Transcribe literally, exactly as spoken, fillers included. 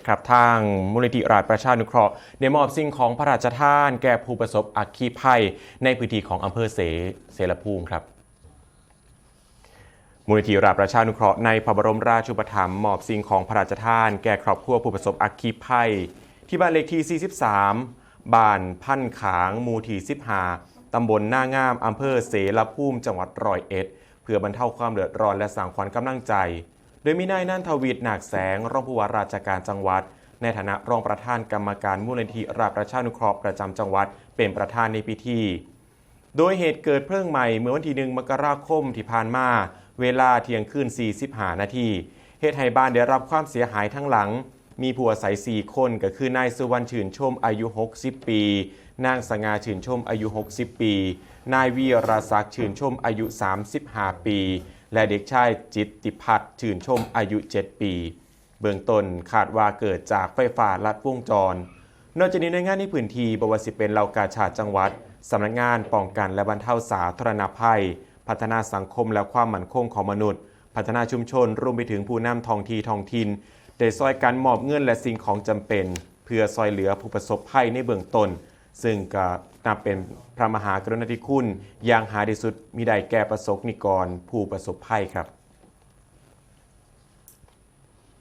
ครับ ทางมูลนิธิราชประชานุเคราะห์ได้มอบสิ่งของพระราชทานแก่ผู้ประสบอัคคีภัยในพื้นที่ของอำเภอเส เสรภูมิครับ มูลนิธิราชประชานุเคราะห์ในพระบรมราชูปถัมภ์มอบสิ่งของพระราชทานแก่ครอบครัวผู้ประสบอัคคีภัย ที่บ้านเลขที่ สี่สิบสาม บ้านพันขาง หมู่ที่ สิบห้า ตำบลนางาม อำเภอเสรภูมิ จังหวัดร้อยเอ็ด เพื่อบรรเทาความเดือดร้อนและสร้างขวัญกำลังใจ โดยมีนายนันทวิทย์ นาคแสง รองผู้ว่าราชการจังหวัด ในฐานะรองประธานกรรมการมูลนิธิราชประชานุเคราะห์ประจำจังหวัด เป็นประธานในพิธี โดยเหตุเกิดเพลิงไหม้เมื่อวันที่ หนึ่ง มกราคมที่ผ่านมา เวลาเที่ยงคืน สี่สิบห้า นาที เฮ็ดให้บ้านได้รับความเสียหายทั้งหลัง มีผู้อาศัย สี่ คน ก็คือนายสุวรรณ ชื่นชม อายุ หกสิบ ปี นางสง่า ชื่นชม อายุ หกสิบ ปี นายวีรศักดิ์ ชื่นชม อายุ สามสิบห้า ปี และเด็กชายจิตติพัฒน์ ชื่นชม อายุ เจ็ด ปี เบื้องต้นคาดว่าเกิดจากไฟฟ้าลัดวงจร นอกจากนี้หน่วยงานในพื้นที่ บ่ว่าสิเป็นเหล่ากาชาดจังหวัด สำนักงานป้องกันและบรรเทาสาธารณภัย พัฒนาสังคมและความมั่นคงของมนุษย์ พัฒนาชุมชน รวมไปถึงผู้นำท้องที่ท้องถิ่น ได้ซอยกันมอบเงินและสิ่งของจำเป็น เพื่อซอยเหลือผู้ประสบภัยในเบื้องต้น ซึ่งก็นับเป็นพระมหากรุณาธิคุณอย่างหาที่สุดมิได้แก่ประสบนิกรผู้ประสบภัยครับ